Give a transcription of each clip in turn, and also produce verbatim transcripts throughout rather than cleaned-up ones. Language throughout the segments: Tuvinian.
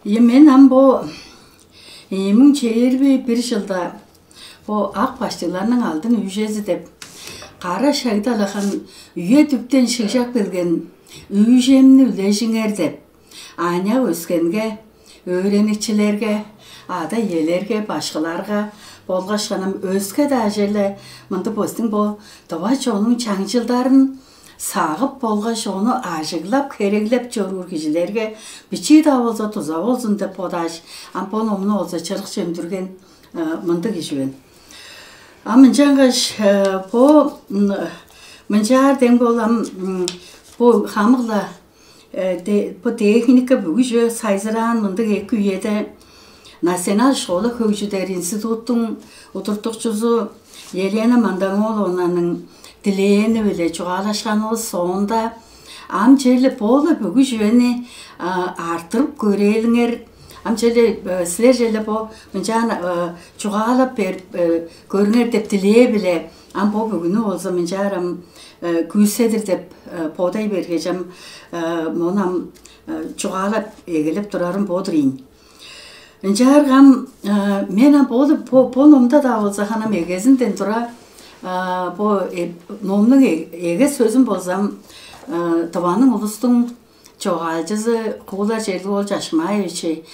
Ийе, мен ам бо ийи муң чээрби бир чылда бо «Ак баштыгларның алдын үүжези» деп кара шагдалахан үе-дүптен шыгжап келген үүжемни үлежиңер деп, аныяк өскенге, өөреникчилерге, ада-иелерге, башкыларга болгаш ханам өске-даа черле мындыг бостуң бо тыва чонуң чаңчылдарын сагып болгаш ону ажыглап, хереглеп чоруур кижилерге бичии-даа болза дуза болзун деп бодааш, ам бо номну болза чырыкче үндүрген мындыг кижи мен. Ам ынчангаш бо мынчаар дең бол ам бо хамыгла бо техника бүгү чүве сайзыраан мындыг эки үеде Национал школа хөгжүдер институттуң удуртукчузу Елена Мандангооловнаның дилээни-биле чугаалашканывыс соонда, ам черле бо-ла бүгү чүвени артырып көрээлиңер, ам черле силер черле бо мынчаан чугаалап берип көрүңер деп дилээ-биле, ам бо бүгүнү болза мынчаар ам күүседир деп бодай бергеш, ам мону ам чугаалап эгелеп турарым бо-дур ийин. Ынчаарга ам мен ам бо бо номда-даа болза ханам эгезинден тура бо номнуң эгес сөзүн болзам, Тываның улустуң чогаалчызы Куулар Черлиг-оол Чашмаевич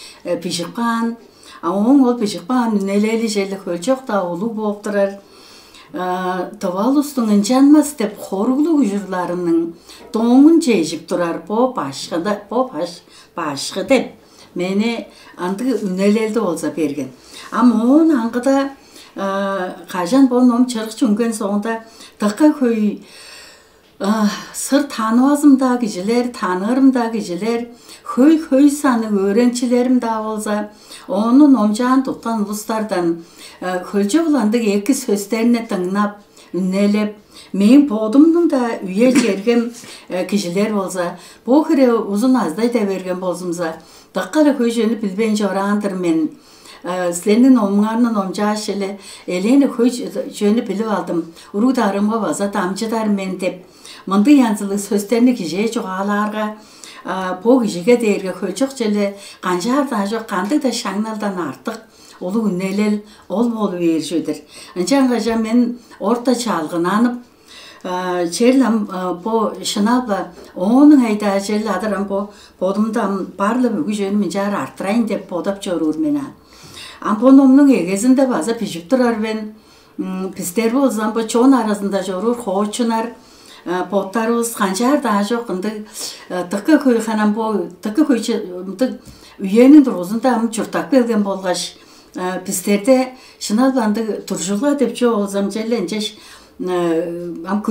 бижип каан. А ооң ол бижип каан үнелели черле хөлчок-даа улуг бооп турар. Тыва улустуң ынчанмас деп хоруглуг ужурларының доңун чежип турар бо башкыда, бо баш башкы деп мени ындыг үнелелди болза берген. Ам оон аңгыда кажан бо ном чырыкче үнген соонда дыка хөй сыр танывазым-даа кижилер, таныырым-даа кижилер, хөй-хөй санныг өөреникчилерим-даа болза, ону номчаан туткан улустардан хөлчок ындыг эки сөстерни дыңнап, үнелеп, мээң бодумнуң-даа үе-чергем кижилер болза, бо хире узун аздай-даа берген болзумза, дыка-ла хөй чүвени билбейн чораан-дыр мен. Силерниң номуңарны номчааш эле, элээн хөй чүвени билип алдым. Уруг-дарыымга база дамчыдар мен деп, мындыг янзылыг сөстерни кижээ чугаалаарга, бо кижиге дээрге хөлчок черле канчаар-даа чок, кандыг-даа шаңналдан артык улуг үнелел ол болу бээр чүве-дир. Ынчангаш ам мен орта чалгынанып, черле ам бо шынап-ла ооң айдаа черле адыр ам бо бодумда ам бар-ла бүгү чүвени мынчаар арттырайын деп бодап чоруур мен аан. Ам бо номнуң эгезинде база бижип турар мен. Бистер болза ам бо чон аразында чоруур хоочуннар, боттарывыс канчаар-даа чок ындыг дыка хөй ханам бо дыка хөй мындыг үениң дургузунда ам чурттап келген болгаш, бистерде шынап ындыг туржулга деп чүве болзам черле ынчаш ам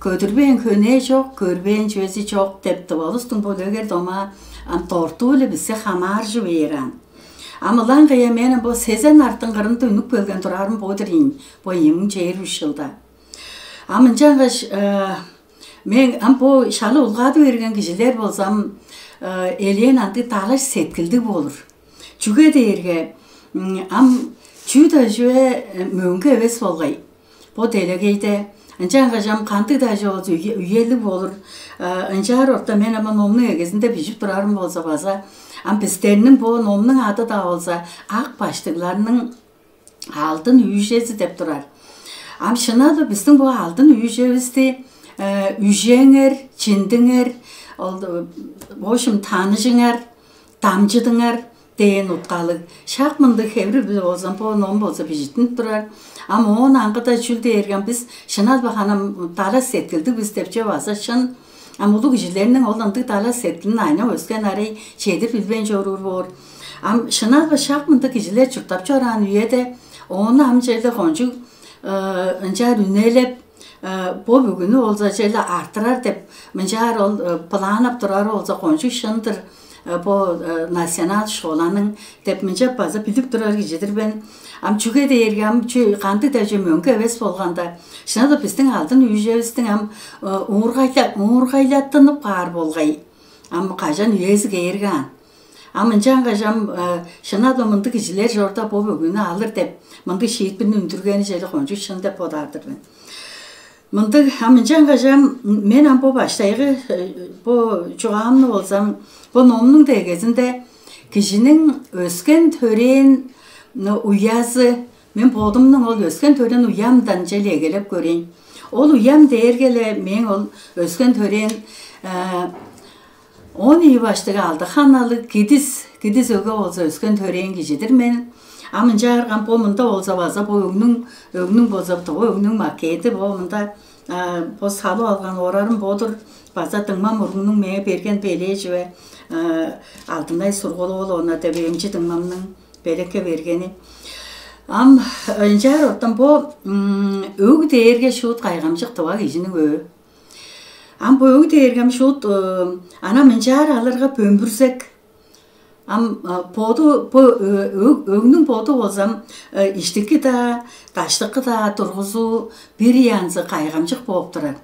көдүрбээн хөнээ чок, көрбээн чүвези чок деп тывалыстың бо дөгер дома ам дортуу-биле биске хамааржы бээр аан. Ам ылаңгыя мен бо сезен арттың кырында үнүп келген турарым бо-дур ийин, бо ийи муң чээрби үш чылда. Ам ынчангаш мен ам бо шалы улгады берген кижилер болзам, элээн андыг далаш сеткилдиг болур. Чүге дээрге ам чүү-даа чүве мөңге эвес болгай. Бо делегейде ынчангаш ам кандыг-даа чоолза үелиг болур. Ынчаар орта мен ама номнуң эгезинде бижип турарым болза база, ам бистерниң бо номнуң ады-даа болза ак баштыгларның алдын үүжези деп турар. Ам шынап-ла бистиң бо алдын үүжевисти үжеңер, чиндиңер, ол в общем таныжыңар, дамчыдыңар дээн уткалыг. Шак мындыг хеври-биле болза бо ном болза бижиттинип турар. Ам оон аңгыда чүл дээрге ам бис шынап-ла ханам далаш сеткилдиг бис деп чүве база шын. Ам улуг кижилерниң ол ындыг далаш сеткилин айна өскен арай чедир билбейн чоруур боор. Ам шынап-ла шак мындыг кижилер чурттап чораан үеде ону ам черле кончуг ынчаар үнелеп, бо бүгүнү болза черле артырар деп мынчаар ол планап турары болза кончуг шын-дыр. Бо национал школаның деп мынча база билип турар кижи-дир мен. Ам чүге дээрге ам чү кандыг-даа чүве мөңге эвес болганда, шынап-ла бистиң алдын үүжевистиң ам уургайла уургайлаттынып каар болгай. Ам кажан үези кээрге аан. Ам ынчангаш ам шынап-ла мындыг кижилер чорда бо бүгүнү алыр деп мындыг шиитпирни үндүргени черле кончуг шын деп бодаар-дыр мен. Мындыг ам ынчангаш ам мен ам бо баштайгы бо чугаамны болзам, бо номнуң дегезинде Кижиниң өскен төрээн уязы, мен бодумнуң ол өскен төрээн уямдан чел эгелеп көрейн. Ол уям дээрге-ле мээң ол өскен төрээн он ийи баштыг алды ханалыг кидис, кидис өге болза өскен төрээн кижидир мен. Ам ынчаарган бо мында болза база бо өгнүң, өгнүң болза бо өгнүң макети бо мында бо салып алган орарым бодур. База дыңмам уруңнуң мээ берген белээ чүве, Алдынай Сургулуолуна деп эмчи дыңмамның белекке бергени. Ам ынчаар оттан бо өг дээрге шуут кайгамчык тыва кижиниң өө. Ам бо өг дээрге ам шуут ана мынчаар алырга бөмбүрзек. Ам боду бо өгнүң боду болзам, иштики-даа, даштыкы-даа тургузуу бир янзы кайгамчык бооп турар.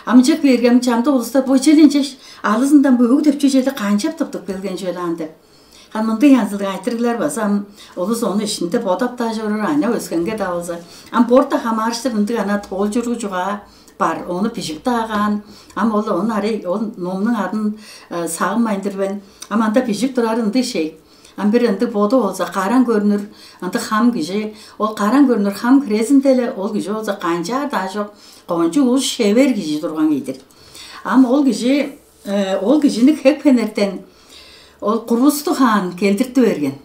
Амчык бергем чамдык улустар бо челенчеш алызындан бөгү деп чүжеде канчап тыптып келген чүвелаан деп. Хан мындыг янзылыг айтырыглар база ам улус ону ишинде бодап-даа чоруур, аня өскенге-даа болза. Ам борта хамаарыштыр ындыг ана тоолчуруу чугаа бар, ону бижип-даагаан. Ам ол ону арай ол номнуң адын сагынмайн-дыр мен. Ам анда бижип турар ындыг шей. Ам бир ындыг боду болза караң көрнүр ындыг хам кижи, ол караң көрнүр хам хирезинде-ле ол кижи болза канчаар-даа чок, кончуг улус шевер кижи турган кижи-дир. Ам ол кижи ол кижини хек-хенертен ол курвусту хаан келдирти берген.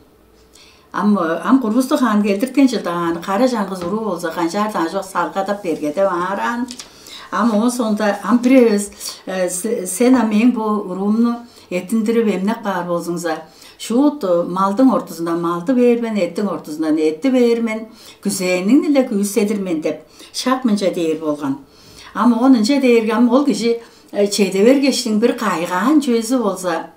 Ам ам курвусту хаан келдирткен чылдагааны кара чаңгыс уруу болза канчаар-даа чок салгадап берге деп аараан. Ам оон соонда ам бир эвес сен ам мээң бо уруумну эттиндирип эмнеп каар болзуңза, шуут малдың ортузундан малды бээр мен, эттиң ортузундан этти бээр мен, күзээниң-не күүседир мен деп шак мынча дээр болган. Ам оон ынча дээрге ам ол кижи чеде бергештиң бир кайгаан чүвези болза,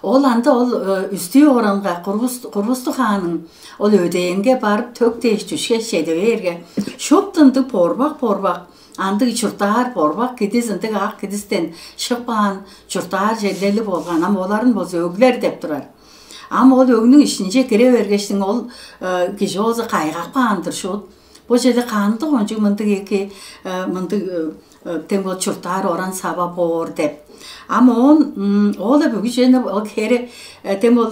ол анда ол үстүү оранга курвусту хааның ол өдээнге барып төк дээш дүшкеш чеде бээрге, шупту ындыг борбак-борбак андыг чурттаар борбак кидис ындыг ак кидистен шыпаан чурттаар черлели болган. Ам оларын болза өглер деп турар. Ам ол өгнүң ишинче кире бергештиң ол кижи болза кайгап каан-дыр шуут. Бо чеде кандыг ончуг мындыг эки мындыг тең бол чурттаар оран сава боор деп. Ам оон ол бүгү чүвени ол хере тең бол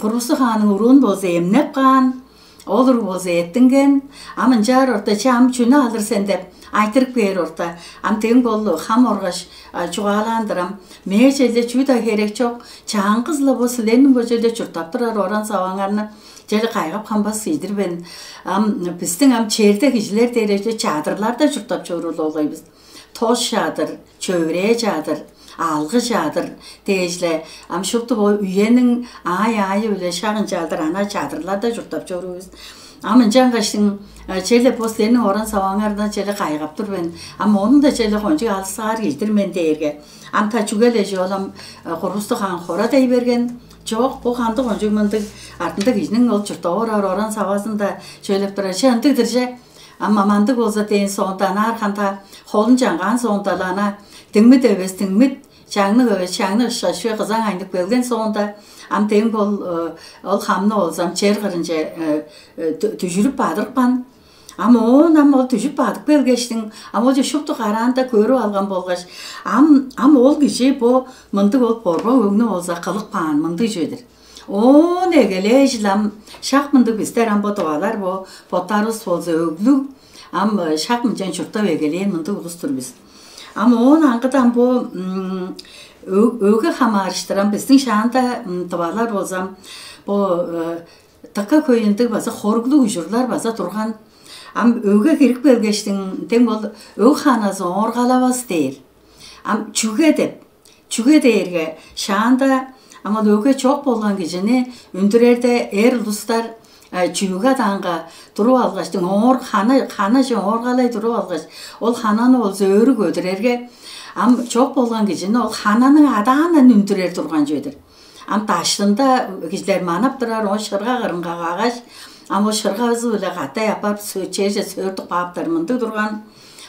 курбузу хааның уруун болза эмнеп каан, ол уруг болза эттинген. Ам ынчаар орта че ам чүнү алыр сен деп айтырып кээр орта. Ам тең бол хам оргаш чугаалаан-дыр ам. Мээ челде чүү-даа херек чок. Чаңгыс-ла бо силерниң бо челде чурттап турар оран саваңарны чели кайгап хамбас ийдир мен. Ам бистиң ам черде кижилер дээрежде чадырларда чурттап чоруур болгай бис. Тос чадыр, чөвүрээ чадыр, алгы чадыр дээш-ле ам шупту бо үениң аай-аайы-биле шак ынчалдыр ана чадырларда чурттап чоруур бис. Ам ынчангаштың чели бо силерниң оран саваңардан чели кайгап тур мен. Ам ону да чели кончуг алсаар кижидир мен дээрге. Ам та чүгел эже ол ам курусту хаан хора дей берген. Чок, бо кандыг кончуг мындыг артында кижиниң ол чурттап орар оран савазында чөөлеп турар че ындыг-дыр че. Ам амандыг болза дээн соонда ана арганда холун чангаан соонда-ла ана дыңмит эвес дыңмит, чаңныг эвес чаңныг ышкаш чүве кызаң айнып келген соонда ам дең бол ол хамны болза ам чер кырынче дүжүрүп бадырыпкан. Ам оон ам ол дүжүп бадып келгештиң, ам ол шупту караанда көрүп алган болгаш, ам ам ол кижи бо мындыг ол борбак өңнү болза кылып каан мындыг чүве-дир. Оон эгелээжил ам шак мындыг бистер ам бо дывалар бо боттарывыс болза өглүг, ам шак мынчан чурттап эгелээн мындыг улус-тур бис. Ам оон аңгыда ам бо өге хамаарыштыр ам биздиң шаанда дывалар болза ам бо дыка хөй ындыг база хоруглуг ужурлар база турган. Ам өге кирип келгештиң дең ол өг ханазы ооргалавас дээр. Ам чүге деп, чүге дээрге шаанда ам ол өге чок болган кижини үндүрерде эр улустар чүүгү адаанга туруп алгаштың оор хана ханаже ооргалай туруп алгаш, ол хананы болза өрү көдүрерге, ам чок болган кижини ол хананың адаандан үндүрер турган чүве-дир. Ам даштында кижилер манап турар, оон шырга кырынга кагаш, ам ол шыргазы-биле катай аппарып черже сөөртүп кааптар мындыг турган.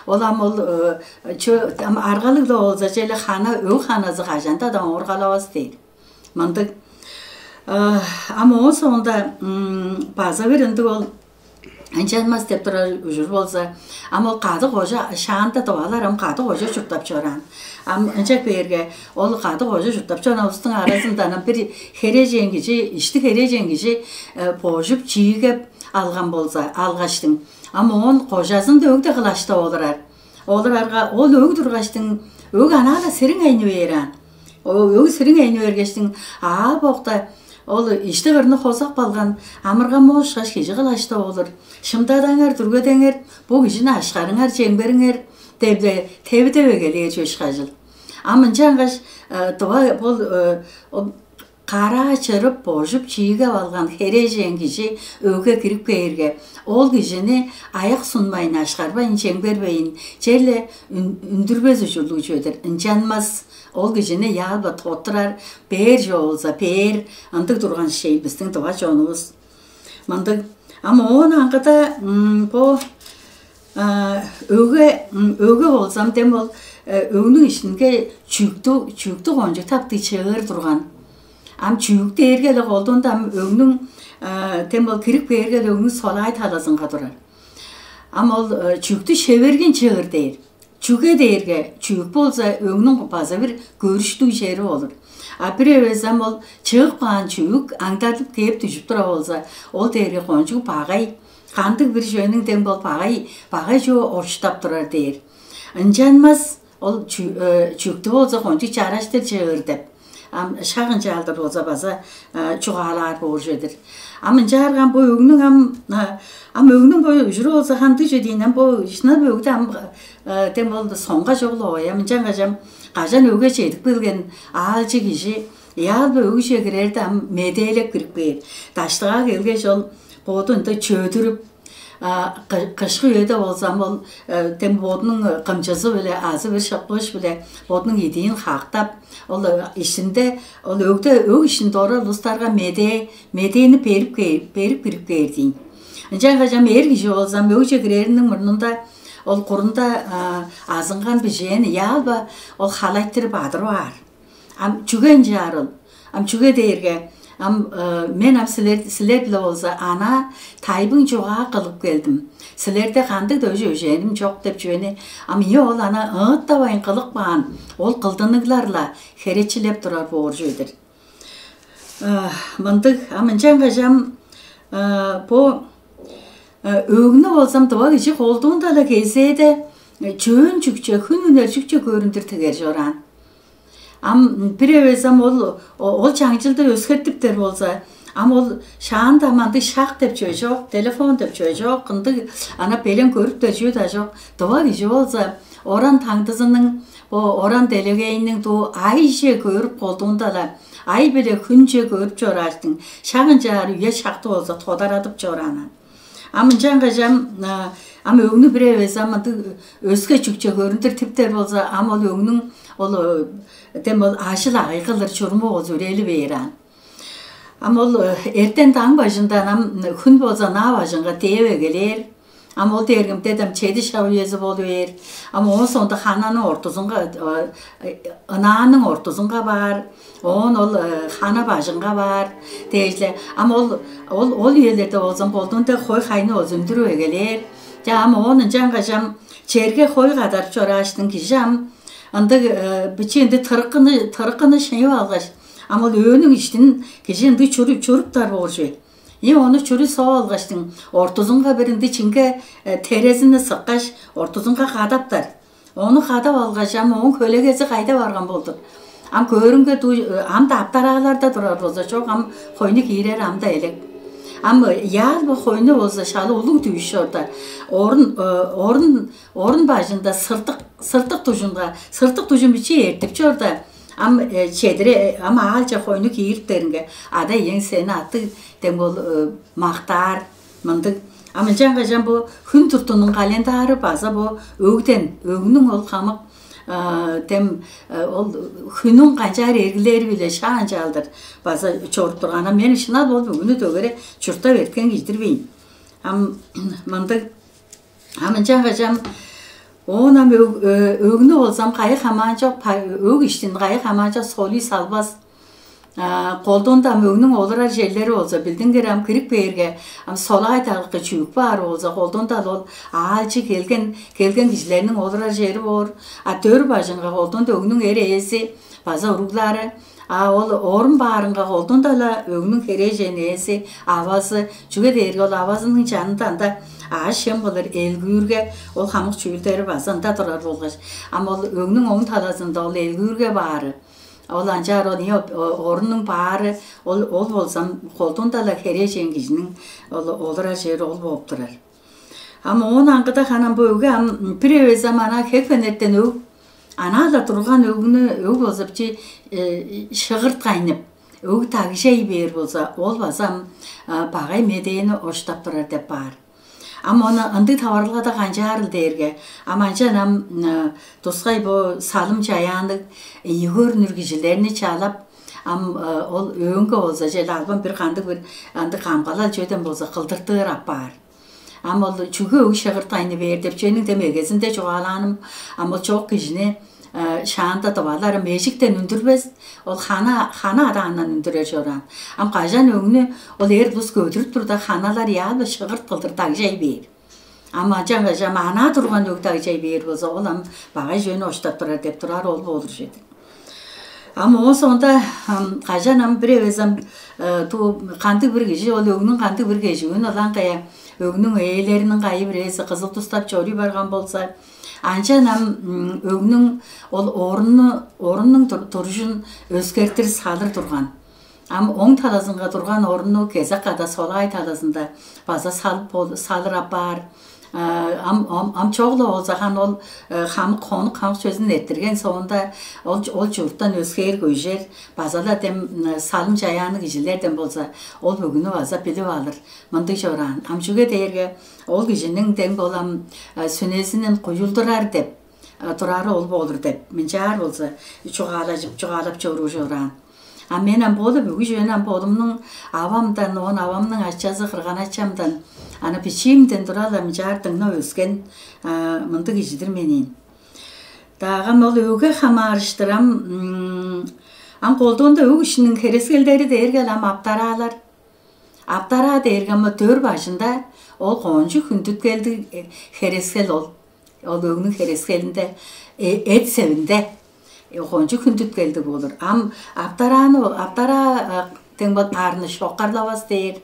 Ол ам ол ам аргалыг-ла болза челе хана өг ханазы кажанда-даа ооргалавас дээр. Мындыг ам оон соонда база бир ындыг ол Ынчанмас деп турар ужур болза, ам ол кады кожа шаанда довалар ам кады кожа чурттап чораан. Ам ынча бээрге, ол кады кожа чурттап чораан улустуң аразындан ам бир херээжен кижи, ишти херээжен кижи божуп чиигеп алган болза, алгаштың, ам оон кожазын да өгде кылаштап олурар. Олурарга ол өг тургаштың, өг анаа-ла сириң айны бээр аан. Ол өг сириң айны бергештиң, аа бокта, ол ишти кырны хозап калган амырган моошкаш кижи кылаштап олур. Шымдадаңар, дүргедеңер, бу кижини ашкарыңар, чемгериңер деп-ле тевидеп эгелээр чөш кажыл. Ам ынчангаш дыва бол караа чырып, божуп, чиигеп алган херээжен кижи өгге кирип кээрге, ол кижини аяк сунмайн, ашкарбайн, чемгербейн, черле үндүрбес ужурлуг чүве-дир. Ынчанмас, ол кижини яалба тоттурар, бээр чоолза бээр, ындыг турган шей бистиң дыва чонувус. Мындыг. Ам оон аңгыда бо өге өге болзам, дем ол өгнүң ишинге чүктү чүктү кончуг таптыг чыыр турган. Ам чүг дээрге эле колдуунда ам өгнүң, дем ол кирип кээрге эле өгнүң солай талазынга турар. Ам ол чүктү шевергин чыыр дээр. Чүге дээрге чүък болза, өңнүң база бир көрүштүг чери болур. А бир эвес ам ол чыып каан чүък аңдарлып кээп дүжүп тура болза, ол дээрге кончуг багай, кандыг бир чүвениң дең бол багай, багай чүве оштап турар дээр. Ынчанмас ол чү- э, чүъктү болза кончуг чараштыр чыыр деп. Ам шак ынчаалдыр болза база чугаалаар боор чүве-дир. Ам ынчаарга ам бо өгнүң ам ам өгнүң бо ужуру болза кандыг чүве дейн, ам бо шынап өгдү ам тем болду соңга чогул оой. Ам ынчангаш ам кажан өгге чедип келген аалчы кижи ыяалбы өгүже кирерде ам медээлеп кирип кээр. Даштыгаа келгеш ол боду ынта чөөдүрүп, кышкы үеде болзам ол тем бодунуң кымчызы-биле азы бир шыпкыыш-биле бодунуң идиин хактап, ол ишинде ол өгде өг ишинде орар улустарга медээ медээни берип берип кирип кээр дейн. Ынчангаш ам эр кижи болзам өгже кирериниң мурнунда ол курунда азынган бижээн ыяалба ол халайтырып адырып аар. Ам чүге ынчаарыл? Ам чүге дээрге ам мен ам силер силер-биле болза ана тайбың чугаа кылып келдим. Силерде кандыг да өже өжээним чок деп чүвени ам ийи ол ана ыыттавайн кылып каан ол кылдыныглар-ла херечилеп турар боор чүве-дир. Мындыг ам ынчангаш ам бо өгнү болзам дыва кижи колдуунда-ла кезээде чөөн чүкче хүн үнер чүкче көрүндүр тигер чораан. Ам бир эвес ам ол ол чаңчылды өскертиптер болза, ам ол шаанда мандыг шак деп чүве чок, телефон деп чүве чок, ындыг ана белен көрүптер чүү-даа чок. Дыва кижи болза оран таңдызының бо оран делегейниң дуу айже көрүп колдуунда-ла ай биле хүнче көрүп чорааштың шак ынчаар үе шакты болза тодарадып чораанан. Ам ынчангаш ам ам өгнү бир эвес ам ындыг өске чүкче көрүндүр типтер болза, ам ол өгнүң ол тем ол ажыл агый кылыр чуруму болза үрели бээр аан. Ам ол эртен даң бажындан ам хүн болза наа бажыңга дээп эгелээр. Ам ол дээргимде дам чеди шак үези болу бээр. Ам оон соонда хананың ортузунга ынааның ортузунга баар. Оон ол хана бажыңга баар дээш-ле. Ам ол ол ол үелерде болзун болдуунда хой хайны болзун үндүрүп эгелээр. Ча ам оон ынчангаш ам черге хой кадарып чорааштың кижи ам ындыг бичи ынды тырыккыны тырыккыны шыйып алгаш, ам ол өөнүң иштин кижи ынды чуруп чуруптар боор чүве. И ону чүрү соп алгаштың ортузунга бир ынды чинге терезини сыккаш, ортузунга кадаптар. Ону кадап алгаш, ам ооң хөлегези кайда барган болду? Ам көөрүнге ам да аптарааларда турар болза чок, ам хойну киирер ам да элек. Ам яал бо хойну болза шалы улуг дүүш чорда, орун орун орун бажында сыртык сыртык дужунга сыртык дужун бичи эртип чорда, ам чедире ам аалча хойну киириптеринге ада иең сени аттыг дең бол мактаар. Мындыг. Ам ынчангаш ам бо хүн туртунуң календары база бо өгден, өгнүң ол хамык дем ол хүнүң канчаар эргилери-биле шаанчаалдыр база чоруп турган. А мен шынап ол бүгүнү дөгере чурттап эрткен кижидирбейн. Ам мындыг. Ам ынчангаш ам оон ам өгнү болзам кайы хамаан чок, өг иштин кайы хамаан чок солий салбас. Колдуунда ам өгнүң олурар черлери болза, билдингир ам кирип бээрге, ам солаай талыкы чүвүк баар болза, колдуунда ол аалчы келген келген кижилерниң олурар чери боор. А дөр бажынга колдуунда өгнүң эр ээзи база уруглаары, а ол орун баарынга колдуунда-ла өгнүң херээжен ээзи, авазы, чүге дээрге ол авазының чанында анда аъш-чем кылыр, элгүүрге, ол хамык чүүлдери база ында турар болгаш, ам ол өгнүң оң талазында ол элгүүрге баары, ол ынчаар ол ийи оруннуң баары, ол ол болзам колдуунда-ла херээжен кижиниң ол олурар чери ол бооп турар. Ам оон аңгыда ханам бо өгү ам бир эвес ам ана хек-фенеттен өг, анаа-ла турган өгүнү өг болза бичи шыгырт кайнып, өг дагжай бээр болза, ол база ам багай медээни оштап турар деп баар. Ам ону ындыг таварылгада канчаарыл дээрге, ам анчан ам тускай бо салым чаяанныг ийи көрнүр кижилерни чалап, ам ол өөнгө болза чел албан бир кандыг бир ындыг камгалал чүведен болза кылдыртыыр апаар. Ам ол чүге өг шыгырт кайны бээр деп чүвениң дем эгезинде чугаалааным, ам ол чок кижини шаанда дываларым эжиктен үндүрбес, ол хана хана адаандан үндүрер чораан. Ам кажан өңнү ол эр бус көдүрүп турда ханалар яалбы шыгырт кылдыр дагжай бээр. Ам ачаң кажам анаа турган өг дагжай бээр болза, ол ам багай жөн оштап турар деп турар ол болур чеди. Ам оон соонда кажан ам бир эвес ам туу кандыг бир кижи ол өгнүң кандыг бир кежигүн ылаан кая, өгнүң ээлериниң кайы бирээзи кызыл тустап чоруй барган болза, анчан ам өгнүң ол орунну оруннуң туружун өскертир салыр турган. Ам оң талазынга турган орунну кезек када солаай талазында база салып салыр апаар. Ам ам чогула болза хан ол хамык хонук хамык чөзүн эрттирген соонда ол ол чурттан өскээр көжер, база-ла дем салым чаяаны кижилерден болза, ол бүгүнү база билип алыр. Мындыг чораан. Ам чүге дээрге ол кижиниң дең болам сүнезинин куюлдурар деп турары ол болур деп мынчаар болза чугаалажып чугаалап чоруур чораан. А мен ам болуп бүгү чөөн ам болумнуң авамдан, оон авамның ачазы кырган ачамдан, аны бичиимден тура-ла мынчаар дыңнап өскен мындыг кижидир менин. Даагам ол өге хамаарыштырам. Ам колдуунда өг ишиниң херескелдери дээрге ам аптараалар. Аптараа дээрге ам дөр бажында ол коончуг хүндүткелдиг херескел ол. Ол өгнүң херескелинде, эт севинде кончуг хүндүткелдиг болур. Ам аптарааны аптараа дең бол аарны шоккарлавас дээр.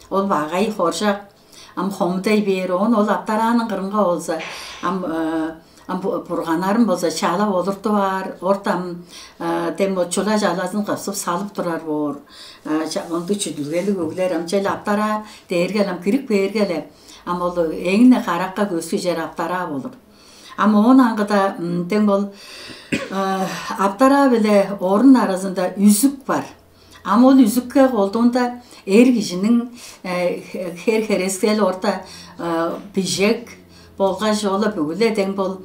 Ол багай хоржак, ам хомудай бээр. Оон ол аптарааның кырынга болза, ам ам бурганнарын болза чалап олуртуп аар. Орт ам дең бол чула чалазын кыпсып салып турар боор. Онду чүдүлгелиг өглер ам чел аптараа дээрге ам кирип кээрге эле ам ол эң-не каракка көскү чер аптараа болур. Ам оон аңгыда дең бол аптараа биле орун аразында үзүк бар. Ам ол үзүкке колдуунда эр кижиниң хер херескел орта бижек болгаш ол бүгүле дең бол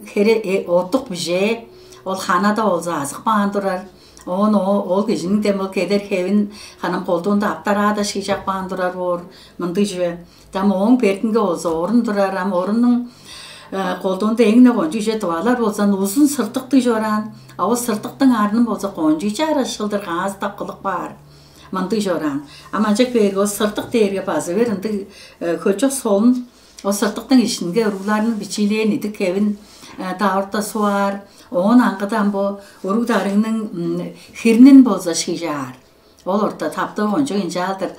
хере оттук бижээ ол ханада болза азык баан турар. Оон ол кижиниң дем ол кедер хевин ханам колдуунда аптараада шыйжак баан турар боор. Мындыг чүве. Дам ооң бертинге болза орун турар, ам оруннуң колдуунда эң-не кончуг чүве дывалар болза узун сыртыктыг чораан. А ол сыртыктың арнын болза кончуг чаара шылдыр каастап кылып каар. Мындыг чораан. Ам ачак бээрге ол сыртык дээрге базы бир ындыг хөлчок солун. Ол сыртыктың ишинге уругларның бичиилээн идик кевин даавырта суваар. Оон аңгыдан бо уруг дарыгның хирнин болза шыйжаар. Ол орта таптыг кончуг ынчаалдыр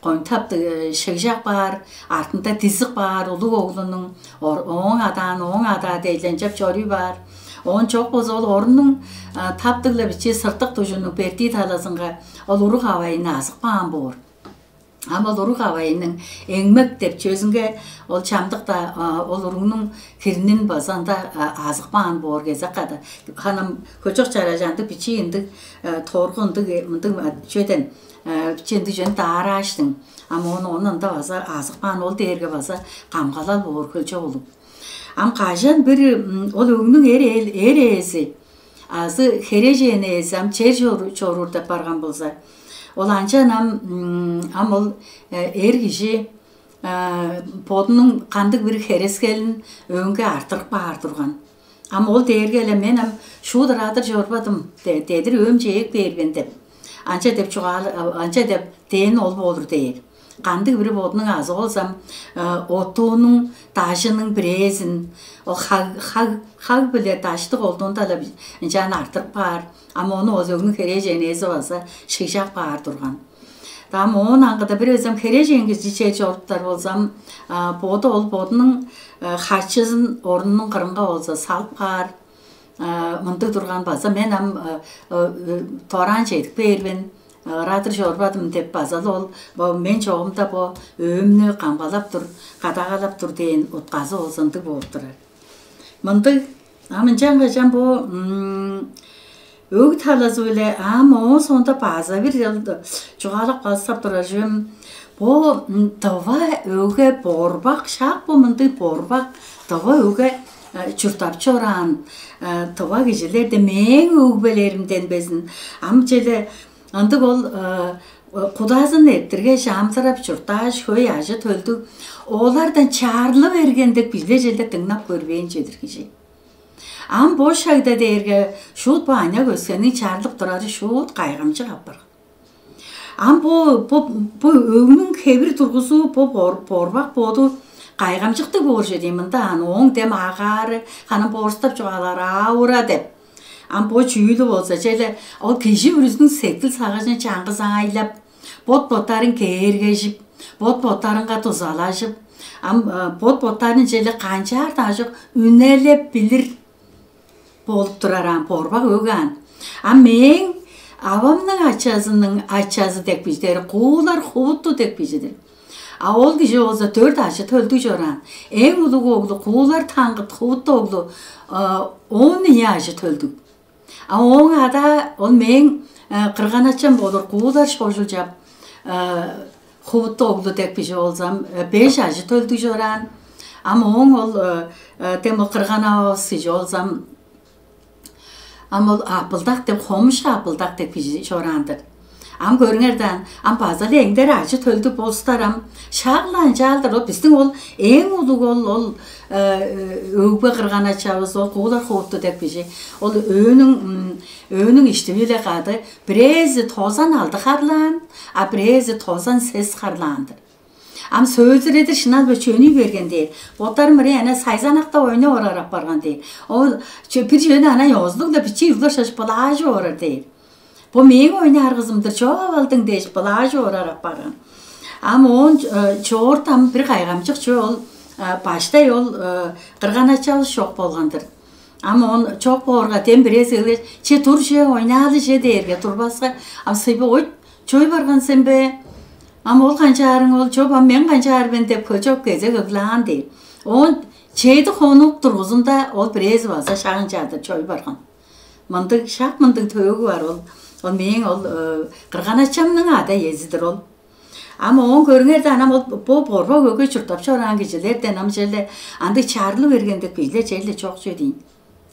коң таптыг шыгжак баар, артында дизик баар улуг оглунуң ооң адаан ооң адаа дейлинчеп чорууй баар. Оон чок болза ол оруннуң таптыгла бичии сыртык дужунуң бертии талазынга ол уруг авайын азык баан боор. Ам ол уруг авайының эңмек деп чөзүнге ол чамдыкта ол уругнуң хирнин база ында азык баан боор кезек када. Ханам көчөк чаражанды бичии ындыг торгу ындыг мындыг чөден ченди чөн даарааштың. Ам ону ону ында база азыкпаан ол дээрге база камгалал боор хөлчок улуг. Ам кажан бир ол өгнүң эр эл эр ээзи азы херээжен ээзи ам чер чоруур деп барган болза, ол анчан ам ам ол эр кижи бодунуң кандыг бир херескелин өңге артырып каар турган. Ам ол дээрге эле мен ам шуудур адыр чорбадым дедир өөм чээк бээр мен деп. Анча деп чугаал, анча деп дээн ол болур дээр. Кандыг-бир бодунуң азы болзам, оттуунуң дажының бирээзин, ол хаг, хаг, хаг биле даштык олдуунда-ла ынчаан артырып каар. Ам ону ол өгнүң херээжен ээзи база шыгжап каар турган. Ам оон аңгыда бир өзем херээжен кижи чер чоруптар болзам, боду ол бодунуң хачызын орнунуң кырынга болза салып каар. Мындыг турган база мен ам тораан чедип кээр мен, ырадыр чорбадым деп база-ла ол бо мен чогумда бо өөмнү камгалап тур, кадагалап тур дээн утказы болза ындыг болуп турар. Мындыг. Ам ынчан кажан бо өг талазы-биле ам оон соонда база бир чугаалап калсап турар чүвем, бо тыва өгге борбак, шак бо мындыг борбак тыва өгге чурттап чораан тыва кижилерде мээң өгбелеримден безин. Ам чеде ындыг ол кудазын эрттиргеш, амзырап чурттааш, хөй ажы-төлдүг, олардан чарлы берген деп биле челде дыңнап көрбээн чедир кижи. Ам бо шагда дээрге шуут бо аныяк өскениң чарлып турары шуут кайгамчык апарган. Ам бо бо бо өгнүң хевир тургузуу бо бор, борбак боду кайгамчыктыг боор же дейм мында ан ооң дем агаары ханам боорустап чугаалаар ааура деп. Ам бо чүүлү болза чейле ол кижи бүрүзүнүң сектил сагыжын чаңгызаайлап, бот-боттарын кээргежип, бот-боттарынга дузалажып, ам бот-боттарын чейле канчаар-даа чок үнелеп билир болуп турар аан, борбак өг аан. А мээң авамның ачазының ачазы деп кижидер, куулар хувутту деп кижидир. А ол кижи болза дөрт ажы төлдүг чораан. Эң улуг оглу куулар таңгыт хувутту оглу он ийи ажы төлдүг. А ооң ада ол мээң кырганачам болур куулар шожулчап хувутту оглу деп кижи болзам беш ажы төлдүг чораан. Ам ооң ол дем ол кырган ававыс кижи болзам ам ол апылдак деп хомушка апылдак деп кижи чораан-дыр. Ам көрүңер даан, ам база-ла эңдер ажы төлдүг болустар ам шак-ла ынчаалдыр ол биздиң ол эң улуг ол ол өгбе кырган ачабыз ол куулар хуурту деп кижи. Ол өөнүң өөнүң иштиби-биле кады бирээзи тозан алды харлаан, а бирээзи тозан сес харлаан-дыр. Ам сөөлзүредир шынал бе чөнүй берген дээр. Боттарым ырый ана сайзанакта ойноп орар апарган дээр. Ол бир чөөнү ана ёзулуг-ла бичии углар шаш былаажып орар дээр. Бо мээң ойнаар кызымдыр чоп алдың дээш былаажып орар апарган. Ам оон чоорт ам бир кайгамчык чүве ол баштай ол кырган ачабыз чок болган-дыр. Ам оон чок боорга дем бирээзи келгеш, че тур че ойнаалы че дээрге турбаска, ам сыйбы ой чой барган сен бе? Ам ол канчаарың ол чоп ам мен канчаар мен деп көчөп кезек ыглаан дээр. Оон чеди хонук тургузунда ол бирээзи база шагынчаадыр чой барган. Мындыг шак мындыг төөгү бар ол. Ол мээң ол кырган ачамның ада иезидир ол. Ам оон көрүңер да анам ол бо борбак өгөй чурттап чораан кижилерден ам челе андыг чарлы берген деп кижилер челе чок чүве дейн.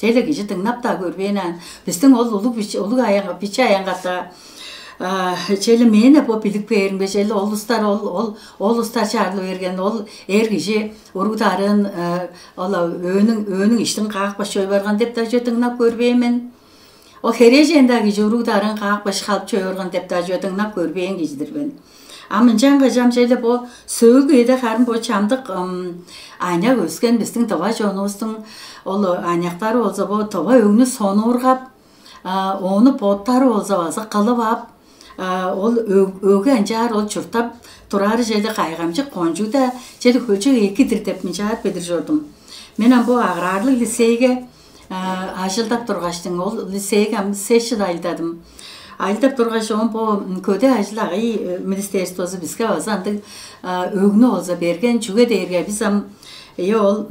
Челе кижи дыңнап-даа көрбээн аан. Бистиң ол улуг улуг аян биче аянгатта чели мээне бо билип кээримге чели ол устар ол ол ол устар чаарлы берген ол эр кижи уруг дарын ол өөнүң өөнүң иштин каапкаш чой барган деп дажы дыңнап көрбээн мен. Ол херээжен-даа кижи уруг дарын каапкаш халып чой барган деп дажы дыңнап көрбээн кижидир мен. А мынчан кажам чели бо сөөлгү эде харын бо чамдык аняк өскен биздин дыва чонувустуң ол аняктары болза бо дыва өңнү сонуургап, ону боттары болза база кылып ап, ол өгү анчаар ол чурттап турары чеди кайгамчык кончууда чеди хөлчок экидир деп мынчаар билир чордум. Мен ам бу аграарлыг лицейге ажылдап тургаштың, ол лицейге ам сес жыл ажылдадым. Ажылдап тургаш, оон бу көдээ ажыл агый министерствозу биске база андыг өгнү болза берген, чүге дээрге бис ам ие ол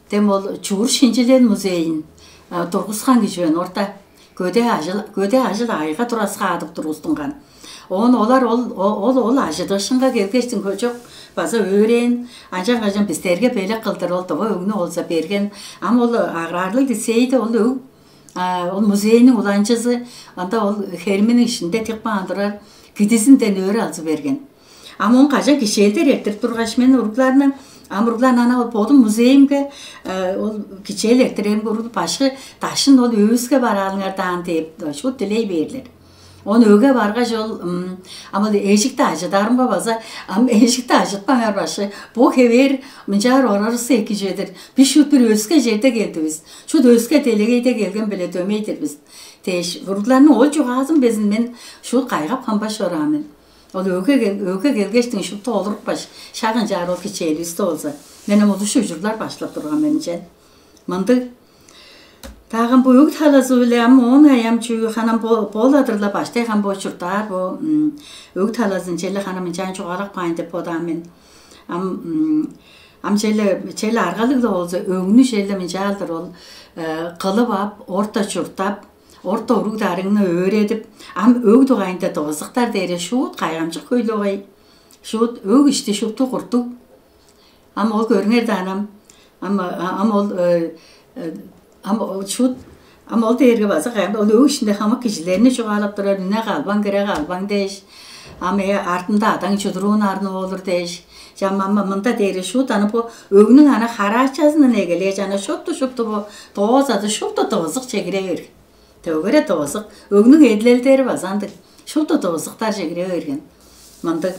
Дем ол чуур шинчилел музейин тургускан кижи мен орта көдээ ажыл көдээ ажыл айга тураскаадып тургустунган. Оон олар ол ол ол ажыдыышынга келгештин көчөк база өөрээн, анчан кажан бистерге белек кылдыр ол дыва өңнү болза берген. Ам ол аграарлыг лицейде ол өг ол музейниң уланчызы анда ол херминиң ишинде тык баан турар кидизинден өөр алзы берген. Ам оон кажан кичээлдер эртирип тургаш мен уругларны ам уруглар ана ол бодум музейимге ол кичээл эртирерим уруглу башкы дашын ол өөбүске бараалыңар даан деп шут дилей бээрлер. Он өге баргаш ол амал эжикти ажыдарымга база ам эжикти ажытпаңар башы. Бу хевээр мынчаар орарысы эки чүве-дир. Бис шут бир өске черде келдивис. Шут өске делегейде келген биле дөмей-дир бис. Дээш, уругларның ол чугаазын безин мен шут кайгап хамбаш чораан мен. Ол өге өге келгештиң шупту олурупкаш, шагын чаар ол кичээливисте болза, мен ам удуш ужурлар башлап турган мен че. Мындыг Таагам бу өг талазы-биле ам оон аям чүү ханам бооладыр-ла баштай хам бо чурттаар бо өг талазын челе ханам ынчаан чугаалап каайн деп бодаан мен. Ам ам челе челе аргалыг-ла болза, өңнү челе мынчаалдыр ол кылып ап, орта чурттап, орта уруг дарыгны өөредип, ам өг дугайында довузуктар дээре шуут кайгамчык хөйлүгөй. Шуут өг ишти шупту куртуг. Ам ол көрүңер даан ам ам ам ол ам шут ам ол дээрге база кайгамчык ол өг ишинде хамык кижилерни чугаалап турар, үне калбаң, кире калбаң дээш. Ам ээ артында адаң чудуруун арны болур дээш. Чам ама мында дээри шут аны бу өгнүң ана хараачазындан эгелээш ана шупту шупту бу доозады шупту дывызык чегире берген. Төгере дывызык, өгнүң эдилелдери база андыг. Шупту дывызыктар чегире берген. Мындыг